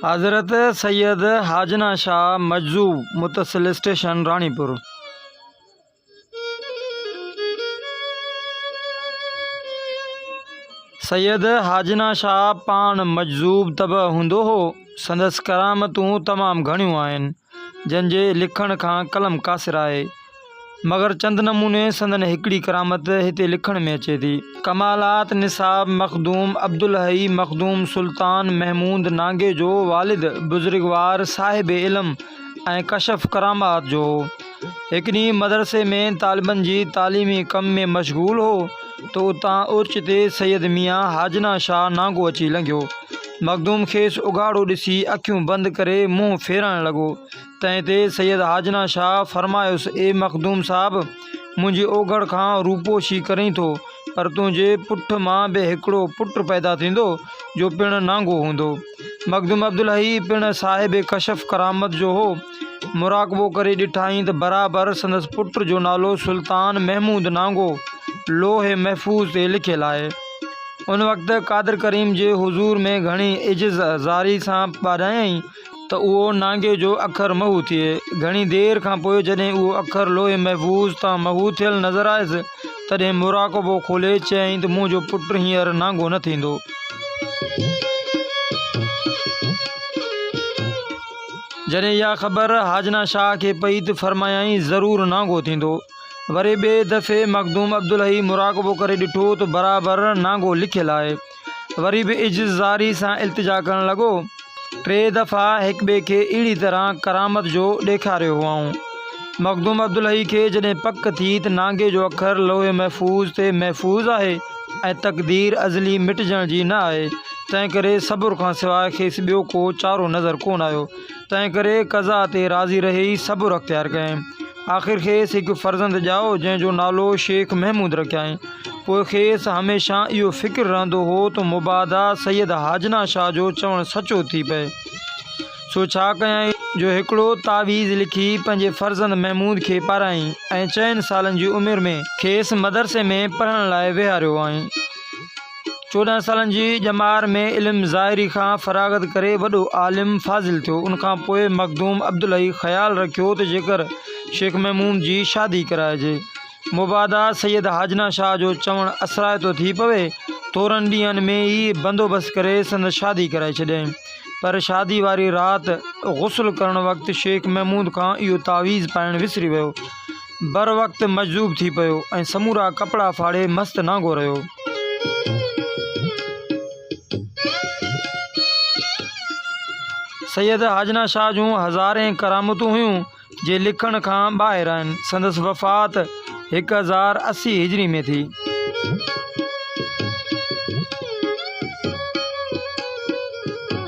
حضرت سيد حاجنا شاهه مجذوب متصل اسٽيشن راڻيپور. سيد حاجنا شاهه پاڻ مجذوب طبع هوندو هو. سندس ڪرامتون تمام گهڻيون آهن، جن جي لکڻ کان قلم قاصر آهي. مگر چند نموني سندن هڪڙي ڪرامت هتي لکڻ ۾ اچي ٿي. ڪمالات نصاب مخدوم عبدالحئي مخدوم سلطان محمود نانگي جو والد بزرگوار صاحب علم ۽ ڪشف ڪرامات جو هو. هڪ ڏينهن مدرسي ۾ طالبن جي تعليمي ڪم ۾ مشغول هو ته اتان اوچتي سيد ميان حاجنا شاهه نانگو اچي لنگهيو. مخدوم کيس اگهاڙو ڏسي اکيون بند ڪري منهن ڦيرائڻ لڳو. تنهن تي سيد حاجنا شاهه فرمايس، اي مخدوم صاحب! منهنجي اوگهڙ کان روپوشي ڪرين ٿو، پر تنهنجي پٺ مان به هڪڙو پٽ پيدا ٿيندو، جو پڻ نانگو هوندو. مخدوم عبدالحئي پڻ صاحب ڪشف ڪرامت جو هو. مراقبو ڪري ڏٺائين ته برابر سندس پٽ جو نالو سلطان محمود نانگو لوح محفوظ تي لکيل آهي. ان وقت قادر ڪريم جي حضور ۾ گهڻي عجز زاري سان ٻاڏايائين. ته اهو نانگي جو اکر محو ٿئي. گهڻي دير کان پوء جڏهن اهو اکر لوح محفوظ تان محو ٿيل نظر آيس، تڏهن مراقبو کولي چيائين ته منهنجو پٽ هينئر نانگو نه ٿيندو. جڏهن اها خبر حاجنا شاهه کي پئي ته فرمايائين ضرور نانگو ٿيندو. وري ٻئي دفعي مخدوم عبدالحئي مراقبو ڪري ڏٺو ته برابر نانگو لکيل آهي. وري به عجز زاري سان التجا ڪرڻ لڳو. ٽي دفعا هڪٻئي کي اهڙي طرح ڪرامت جو ڏيکاريو هئائون. مخدوم عبدالحئي کي جڏهن پڪ ٿي ته نانگي جو اکر لوح محفوظ تي محفوظ آهي ۽ تقدير ازلي مٽجڻ جي نه آهي، تنهنڪري صبر کان سواء کيس ٻيو ڪو چارو نظر ڪونه آيو. تنهنڪري قضا تي راضي رهي صبر اختيار ڪيائين. آخر کيس هڪ فرزند ڄائو، جنهن جو نالو شيخ محمود رکيائين. پوء کيس هميشه اهو فڪر رهندو هو ته مبادا سيد حاجنا شاهه جو چوڻ سچو ٿي پئي. سو ڇا ڪيائين جو هڪڙو تعويذ لکي پنهنجي فرزند محمود کي پارايائين ۽ چئن سالن جي عمر ۾ کيس مدرسي ۾ پڙهڻ لاء ويهاريو هئائين. 14 سالن جي ڄمار ۾ علم ظاهري کان فراغت ڪري وڏو عالم فاضل ٿيو. ان کان پوء مخدوم عبدالحئي خيال رکيو ته جيڪر شيخ محمود جي شادي ڪرائجي. مبادا سيد حاجنا شاهه جو چوڻ اثرائتو ٿي پوي. ٿورن ڏينهن ۾ ئي بندوبست ڪري سندس شادي ڪرائي ڇڏيائين. پر شادي واري رات غسل ڪرڻ وقت شيخ محمود کان اهو تعويذ پائڻ وسري ويو. بروقت مجذوب ٿي پيو ۽ سمورا ڪپڙا ڦاڙي مست نانگو رهيو. سيد حاجنا شاهه جون هزارين ڪرامتون هيون. جي لکڻ کان ٻاهر آهن. سندس وفات 1080 هجري ۾ ٿي.